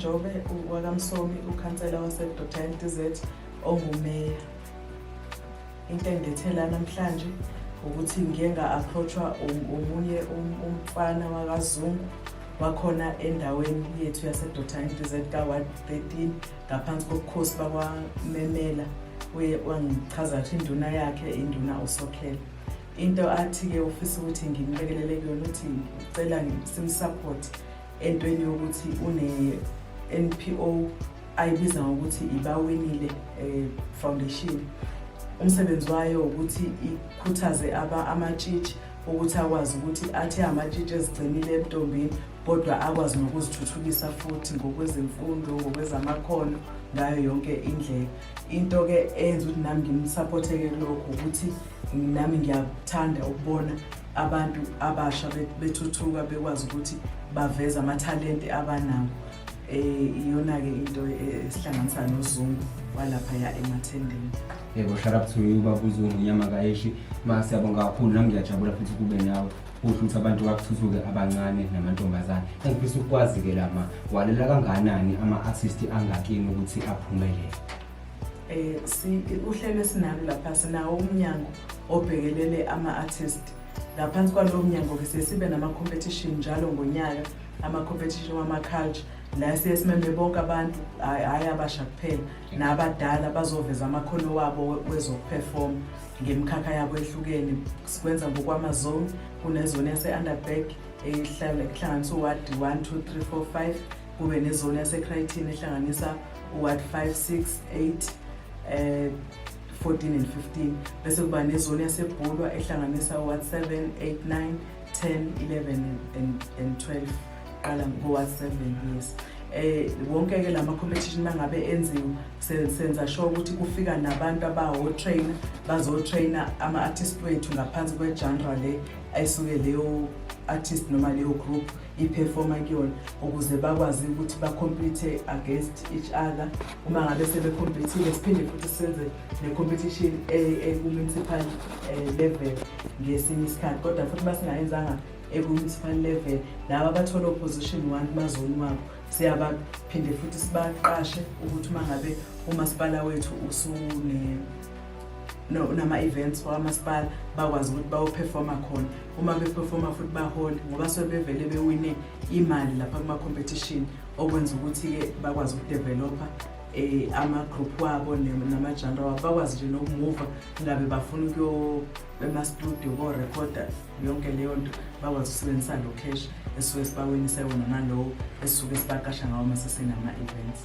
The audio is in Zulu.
wakaJobe, wakaMsomi, ukhansela wase-Dr NTZ ongumeya. Into engilethela namhlanje ukuthi ngiye nga-approach-wa omunye umfana wakaZungu wakhona endaweni yethu yase-Dr NTZ ka-Ward 13 ngaphansi kobukhosi bakwaMemela. Uye wangichaza ukuthi induna yakhe induna uSokhela. Into athi-ke ufisa ukuthi ngimlekelele kuyona, ukuthi ucela sim-support entweni yokuthi une-NPO ayibiza ngokuthi iBawinile Foundation. Umsebenzi wayo ukuthi ikhuthaze amatshitshi ukuthi akwazi ukuthi athi amatshitshi ezigcinile ebuntombini, kodwa akwazi nokuzithuthukisa futhi ngokwezemfundo, ngokwezamakhono, ngayo yonke indlela. Into-ke eyenza ukuthi nami ngim-support-eke kulokhu ukuthi nami ngiyathanda ukubona abantu abasha bethuthuka, bekwazi ukuthi baveze amathalente abanawo. Iyona-ke into esihlanganisa noZungu walaphaya eMathendeni. Yebo, shout out to you, baba uZungu Nyama Kayeshi. Ma, siyabonga kakhulu, nami ngiyajabula futhi kube nawe. Kuhle ukuthi abantu bakuthuthuke, abancane namantombazane. Engifisa ukwazi-ke la, ma, walela kangakanani ama-artist angakini ukuthi aphumelele? Si uhlelo esinalo lapha, sinawo umnyango obhekelele ama-artist. Ngaphansi kwalowo mnyango-ke siye sibe nama-competition njalo ngonyaka, ama-competition wama-culture, la siye simeme bonke abantu, hhayi abasha kuphela, nabadala, bazoveza amakhono wabo wezoku-perform ngemikhakha yabo ehlukene. Sikwenza ngokwama-zone. Kune-zone yase-Underberg ehlanganisa u-ward 1, 2, 3, 4, 5, kube ne-zone yase-Crichton ehlanganisa u-ward 5, 6, 8, 14 and 15, bese kuba ne-zone yaseBhulwa ehlanganisa u-ward 7, 8, 9, 10, 11 and 12, qala ngo-ward 7, yes. Wonke ke lama competition mangabe enziwe, senza sure ukuthi kufika nabantu abawo-trainer, bazo-trainer ama-artist wethu ngaphansi kwe-genre le ayisuke leyo artist noma leyo group i-performa kuyona, ukuze bakwazi ukuthi ba-compete against each other. Uma ngabe sebe-compete-ile, siphinde futhi senze ne-competition eku-municipal level ngesinye isikhathi. Kodwa futhi masingayenzanga eku-municipal level, laba abathola u-position 1 kuma-zone wabo siyabaphinde futhi sibaqashe ukuthi uma ngabe umasipala wethu usune no nama-events wamasipala, bakwazi ukuthi bayo-performa khona. Uma be-performa futhi bahole, ngoba suke bevele bewine imali lapha kuma-competition, okwenza ukuthi-ke bakwazi uku-developa ama-group wabo nama-genre wabo, bakwazi nje nokumuva ngabe bafuna ukuyo ema-studio ko-rekhoda, yonke leyo nto bakwazi ukusebenzisa lo cash esisuke sibawinise wona nalowo esisuke sibaqasha ngawo uma sesinama-events.